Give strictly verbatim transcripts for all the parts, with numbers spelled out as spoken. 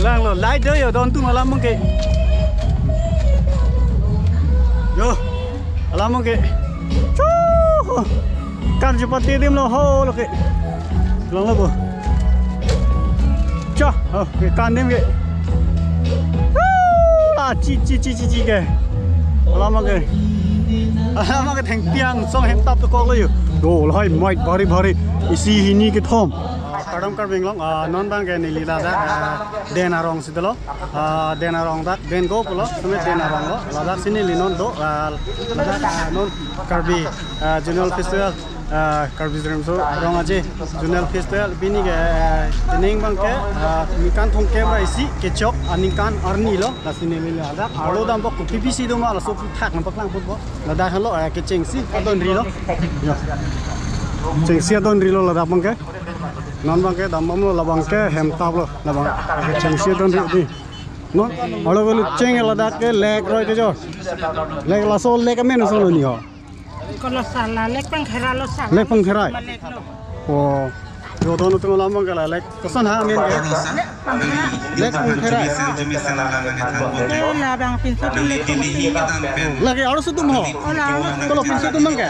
Langlo, light do yo, don atum alam abangke. Yo, alam abangke. Chu! Karju pati adim lo ho lo ke. Langlo bo. Cha, oh, ke kan adim ke. Chu! Ah, chi, chi, chi, chi, chi ke. Alam abangke. Alam abangke thengpi angsong hem tap to kok lo yo. Do, lahai mic bhari bhari. Isi hini kethom. Kardom Karbi Anglong, ah, non abangke neli ladak, ah, Den Arong si dolo, ah, Den Arong dak, Den go pulo, seme Den Arong lo, ladak si neli non do, ah, ladak, ah, non Karbi, ah, Zonal Festival, ah, Karbi Riso Rong Aje Zonal Festival, pini ke, ah, pining abangke, ah, ningkan thomkep ra isi kechok, ah, ningkan arni lo, lasi neli ladak, arlo dampo kopi pisi do ma, laso aphuthak nangpaklang putpo, ladak henlo, ah, kechengsi adon ri lo, yo, chengsi adon ri lo ladak abangke. Non abangke dambomlo labangke hem tap lo labang kechengsi adon ri di. Non arlo kelu cheng ladak ke lake roi kejor. Lake laso lake amen ason lo ni ho. Kolo sala lake Pangkhera lo sala. Lake Pangkhera. Ma lake lo. Oh. Yo don atum alam abangke la lake koson ha amen ke. Lake Pangkhera. Ke labang pinso atum lake Pangkhera. Lake arloso atum ho. Oh, la. Kolo pinso atum abangke.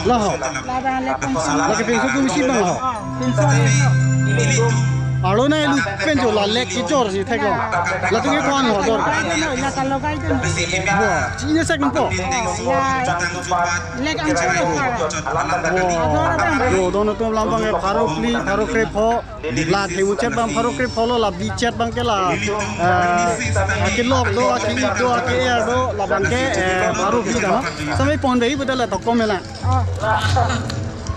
La ho. Labang lake Pangkhera. Lake pinso atum isi abang ho. Oh, pinso lake. Arlo nangkelu pen jo la lake kejor si theklong. Latum ke ko-an ho dor. Logai dun, la kalogai dun. Wah, chini sek nangpo. Oh, la. Lake angkor lo sala. Wah. Ador abang. Yo don atum alam abangke pharo phli, pharo krepho. La thengmuchot abang pharo krepho lo, la bichet abangke la, eh, akelok do, ake-ik do, ake-er do, labangke, eh, pharo phli do. Seme pon dei betul la tokom mela. Oh.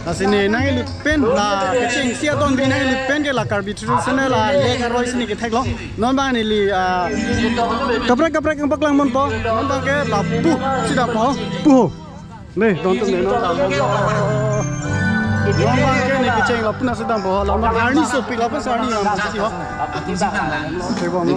Lasi ne nangkelu pen la kechengsi adon bi nangkelu pen ke la Karbi traditional la lake aroi si ne kethek lo. Non abang neli, ah, kaprek kaprek nangpaklang ponpo. Non abangke lapu si dampo. Pu. Ne, don atum ne non dambomlo. Non abangke ne kecheng lapu nasi dampo. Labang arni sopik lapu si arni lam si ho. Thekbomlo.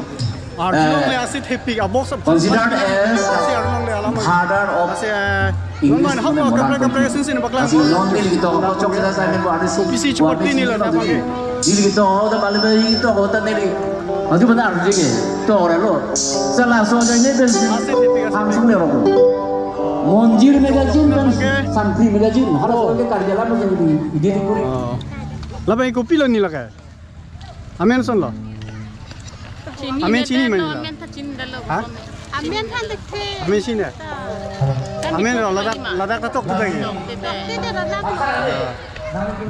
Arjulong le asi thepik abok sab. Considered as asi arjulong le alam. Father of asi, eh, English non abang hap kaprek kaprek sin sin paklang. Asi non neli to chok sa sa ne ko arni sopik. Pisi chupati ne la ta abangke. Neli to da bale ba neli to hota neli. Aju bana arju ke. To ora lo. Sala so ja ne ben. Asi thepik asi. Langsung le roko. Monjir Magazine dan Santri Magazine harus pakai karya lama jadi di, di, di. Oh. Labang kopilo ne lake? Amen ason lo? Chini. Amen chini mane lo? Amen ta chini dalo. Ha? Amen than dekhe. Amen chini. Amen lo, ladak, ladak ta tok tu lagi. Tide ladak.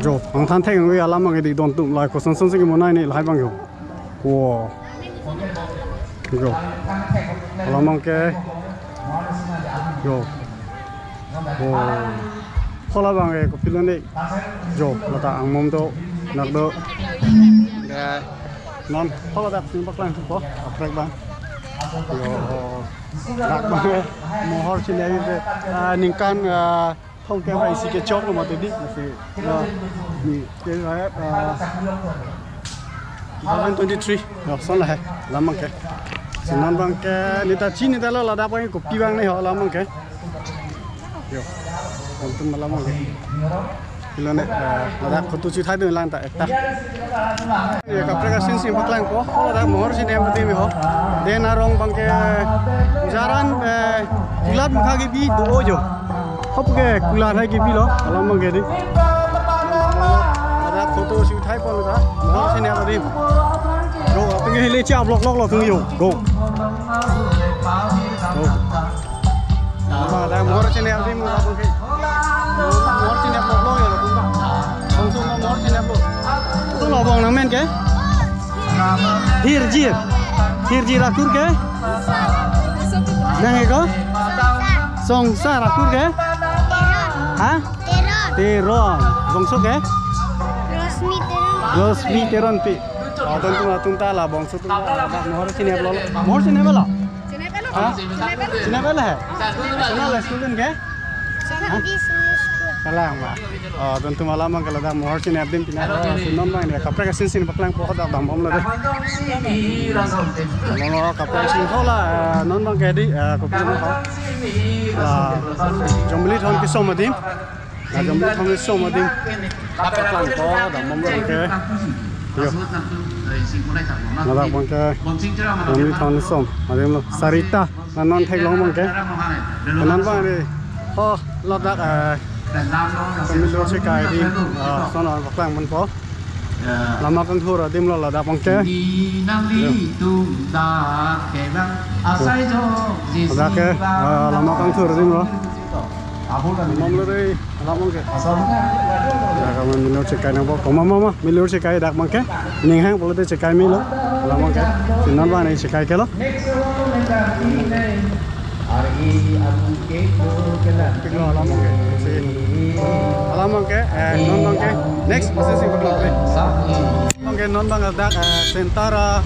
Jo, angthan thek nangve alam abangke di don atum lahai koson son si kemonai ne lahai abang yo. Wow. Jo. Alam abangke. Jo. Oh. Hala abangke kopilo ne. Jo, lata angmom do, nak do. Ya. Non, hala dak sing paklang po, kaprek abang. Yo. Dak abangke mohor chini avi, ah, ningkan, ah, thomkep ra isi kechok lo mati di, lasi, ah, ni, ke, ah, two thousand twenty-three, yo, lason lahai, alam abangke. Si non abangke, ne ta chini dalo ladak abang kopi abang ne ho alam abangke. Yo, atum alam abangke. Pilo ne, eh, ladak photo chithai dun lang ta ekta. Ye kaprek asin si paklang po, ladak mohor chini adim ho. Den Arong abangke, jaran, eh, kulat mukha kebi do jo. Hop ke kulat hai kebi lo, alam abangke di. Ladak photo chithai po ladak, mohor chini adim. Go, atum ke hile cha vlog vlog lo atum yo. Go. Go. Ba, ladak mohor chini adim mo atum ke. Mohor chini vlog vlog yo atum ba. Bongso mohor chini vlog. Atum lo bong nangmen ke? Hirjir. Hirjir akur ke? Nang eko? Songsar akur ke? Ha? Teron. Teron. Bongso ke? Rosmi Teron. Rosmi Teronpi. Oh, atum atum ta la bongso atum ta la mohor chini vlog. Mohor chini vlog. Ha? Chini vlog hai? National student ke? Sunday Sunday school. Kalang ba. Oh, atum alam abangke ladak mohor chini adim pina. Oh, si non abang ne kaprek asin si paklang po dak dambomlo de. Mo kaprek asin hala, eh, non abangke di, eh, kopi mo ha. Ah, Jomli thon kesom adim. Ah, Jomli thon kesom adim. Paklang po dambomlo ke. Yo. Ladak abangke Ramri Thon Som adim lo, sarita. Non non theklong abangke. Non abang ni. Oh, ladak, eh, kami lo chekai adim, eh, son paklang ponpo. Lama kangthur adim lo ladak abangke. Yo. Ladak ke, eh, lama kangthur adim lo. Mom lo dei, alam abangke. Ya, kami milo chekai nangpo. Komat ma, ma, milo chekai dak abangke. Ning hang pulote chekai melo. Alam abangke. Si non abang ni chekai ke lo. Pik lo alam abangke. Si. Alam abangke, eh, non abangke. Next, masih si pik lo, eh. Abangke non abang ladak, eh, center, ah,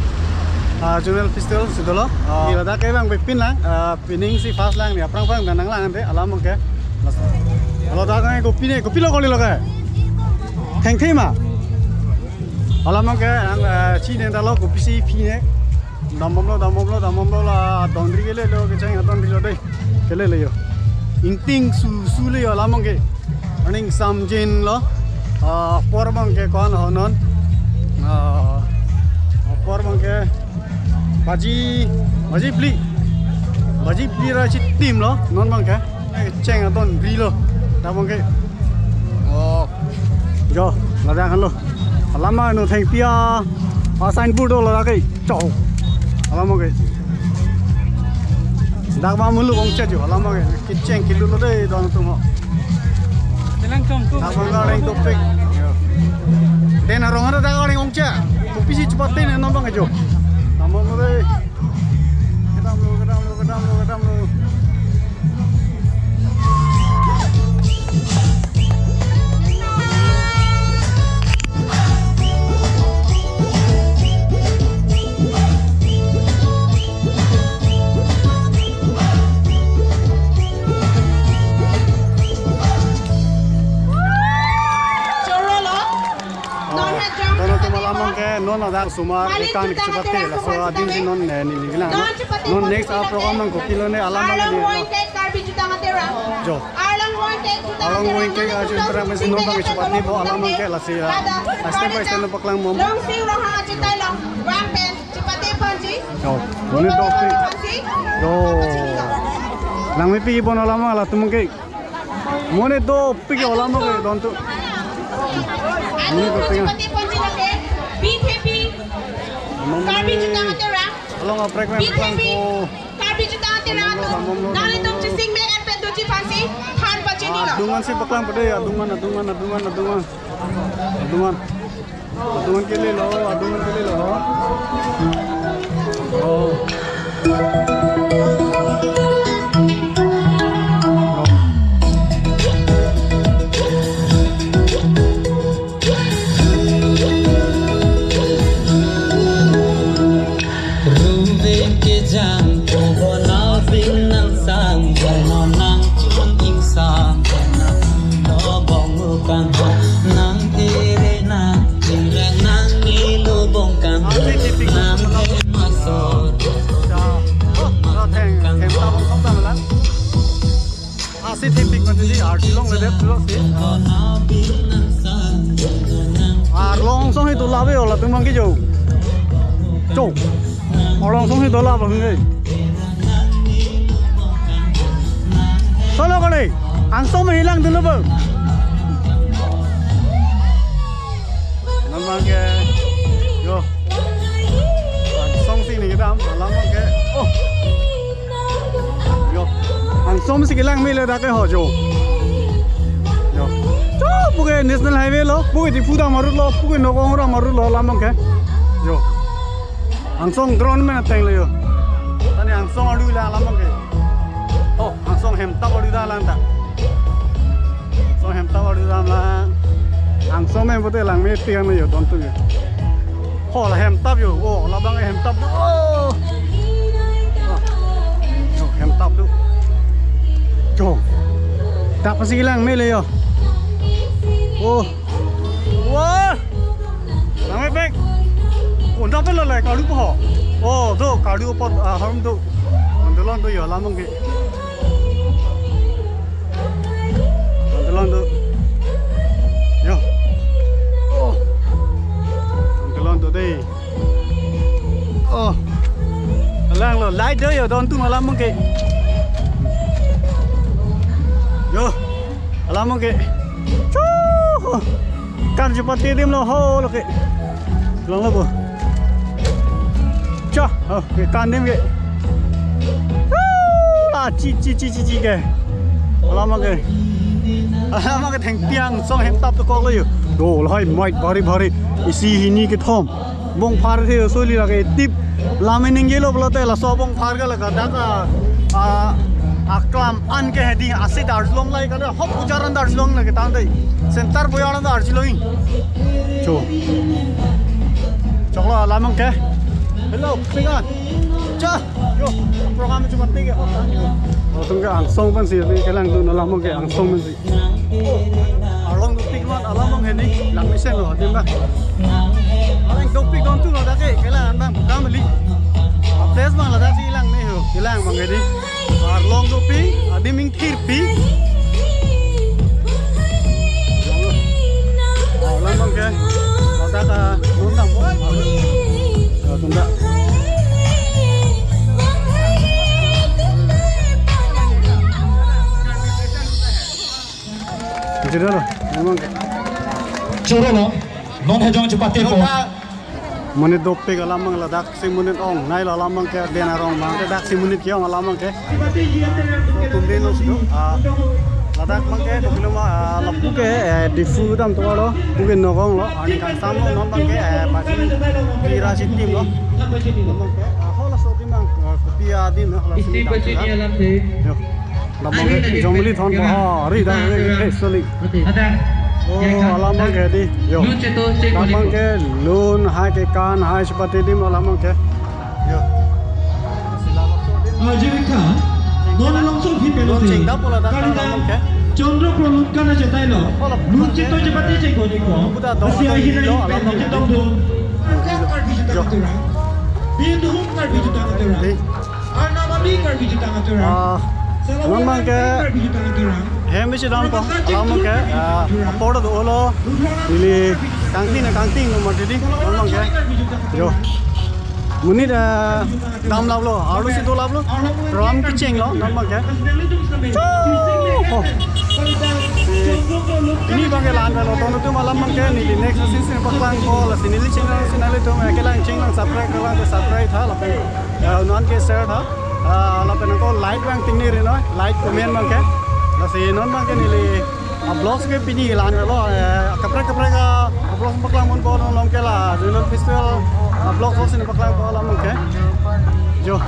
ah, Zonal Festival si dolo. Ah, ladak ke abang pipin lang, ah, pining si first lang ni, aphrang aphrang dan nanglang ante, alam abangke. Laso. Ladak ke kopi ne, kopilo kali lo ke? Thengthe ma? Alam abangke, ang, eh, chini ta lo, kopisi pi ne. Dambom lo, dambom lo, dambom lo la, adon ri kele lo, kecheng adon ri lo dei. Kele le yo. Ingting susu le yo, alam abangke. Aning samjin lo. Ah, apor abangke ko-an ho non. Ah, apor abangke baji, baji phli. Baji phli ra chitim lo, non abangke. Eh, cheng adon ri lo. Dak abangke. Oh. Jo, ladak lo. Alam non thengpi a. A signboard lo ladak ke. Cho. Alam abangke. Dak abang mulu ongche jo. Alam abangke. Kecheng kilu lo dei don atum ho. Telang chong tu. Dak abang areng dopik. Den arong ada dak areng ongche. Kopisi chepate ne non abangke jo. Tamo mo dei. Kedam lo, kedam lo, kedam lo, kedam lo. Choro lo. Oh, non atum alam abangke non ladak osomar ekan chepate laso adim si non, eh, neli kelang. Non next a program abang kopilo ne alam abang Arlong ni. Wingkek Karbi Jutang Ateram. Jo. Arlong Wingkek Jutang Arlong Ateram. Wingkek, ah, Jutang Ateram si non abang chepate bo alam abangke lasi la. Step by step non paklang mom. Longsing Ronghang achutai along. Bang pen chepate ponji. Jo. Monit dopik. Ponji. Jo. Langmepik bon alam abang latum abangke. Monit dopik alam abangke don tu. Monit dopik. Chepate ponji lake. Big happy. Mom Karbi ni. Jutang Ateram. Along aprek mem Big happy. Pangko. Karbi Jutang Ateram. Mom lo, mom lo, mom lo. Nanglitum chising me et pen doji aphansi than pachini lo. Adung an si paklang pade, adung an, adung an, adung an, adung an. Adung an. Adung an kele lo, adung an kele lo. Oh. Ruve kejang, kobo nau pin nang sang, kono nang chun ing sang, kono lo bong ukang, nang tere nang, tere nang ilo bong kang, nang tere masor. Asi thepik mati di, arti long le det lo si. Arlong song hi dola be ola tumang ki jo. Jo. Arlong song hi dola bang ngai. Solo kali. Angsong me hilang dulu bang. Namang ke. Yo. Angsong si ni kedam, alam ke. Oh. Yo. Angsong si kelang mele dak ke ho jo. Yo. Cho, puke National Highway lo, puke Diphu dam arut lo, puke Nagaon dam arut lo, alam ke. Yo. Angsong ground me ateng lo yo. Tani angsong arlu la alam ke. Oh, angsong hemtap arlu da lang ta. Angsong hemtap arlu da lang. Angsong me bote lang me tiang lo yo, don tu yo. Ho la hemtap yo. Oh, labang hemtap do. Oh. Oh, hemtap do. Jo. Tap pasi kelang me le yo. Oh. Wah. Nang mepek. Oh, nda pelo le, kalu po. Oh, do, kalu po, ah, ham do. Andalon do yo, lamang ke. Andalon do. Yo. Oh. Hey. Oh. Alang lo, light do yo, don tum alam mangke. Yo. Alam mangke. Chu. Kan chepate adim lo ho lo ke. Long lo bo. Cha, oh, ke kan adim ke. Ah, chi, chi, chi, chi, chi ke. Alam mangke. Alam mangke thengpi angsong hem tap to kok lo yo. Do, lahai mic bhari bhari. Isi hini kethom. Bongphar the soli lake tip. Lam ening gelo pulote laso bongphar ke lake dak a, a, aklam an ke hedi asi Darjeeling lai kale hop ujaran Darjeeling lake tang dei. Center boyaran Darjeeling. Cho. Choklo alam mangke. Hello, singan. Cha. Yo, program chepate ke hop. Oh, tum ke angsong pensi, kelang tu alam mangke angsong pensi. Arlong dopik mat alam mangke ni, lang mesen lo, adim ba. Arlong dopik don tu lo dak ke, kelang abang, kam li. Update abang ladak si lang ni ho, kelang mangke ni. Arlong dopik, adim ingthirpi. Alam mangke, ladak ka, nundang po. Ya, tunda. Jero lo, alam mangke. Choro lo, non hejong chepate po. Monit dopik alam mang ladak si monit ong, nai lo alam mangke, den arong mangke, dak si monit ke-ong alam mangke. Tum den lo si do, ah, ladak mangke, dopik lo ma, ah, lapu ke, eh, Diphu dam to lo, pu ke Nagaon lo, arni kangsam lo, non mangke, eh, pasi, pira si tim lo. Non mangke, ah, ho laso tim mang, ah, kopi adim lo, laso tim dam to la. Yo. Labang ke jongli thon po, ha, ri dang ke, eh, soli. Oh, alam mangke di. Yo. Labang ke lun hai ke kan hai chepate adim alam mangke. Yo. Ajirika, non along so phi pelo. Lun te. Chengda pula dak alam mangke. Chandra Pralun kan achetai lo. Lun chito chepate chengko chengko. Buda do. Asi ahi lo, alam mangke. Karbi juta. Yo. Karbi juta. Bindhum Karbi juta. Di. Arnamami Karbi juta atura. Ah, non mangke hem bishi dam po, alam mangke, ah, apor do lo, neli kangting na kangting lo mati di, non mangke. Yo. Monit, ah, dam lap lo, arlo si do lap lo, ram kecheng lo, non mangke. Chu! Oh. Pini abangke la-an lo, ton atum alam mangke, neli next season paklang po, lasi neli channel, channel atum, eh, kelang channel subscribe, kelang subscribe tha, lapen, eh, non ke share tha. Ah, lapen ako like abang tingni ri noi, like comment abangke. Lasi non abangke neli, ah, vlogs ke pini la-an lo, eh, kaprek kaprek, ah, vlogs paklang pon po non along ke la, Zonal Festival, ah, vlogs lo si neli paklang po alam mangke. Jo.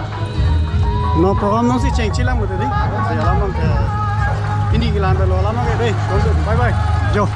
Non program non si chengchi lang mati di. Lasi alam mangke. Pini la-an lo alam mangke dei. Bye bye. Jo.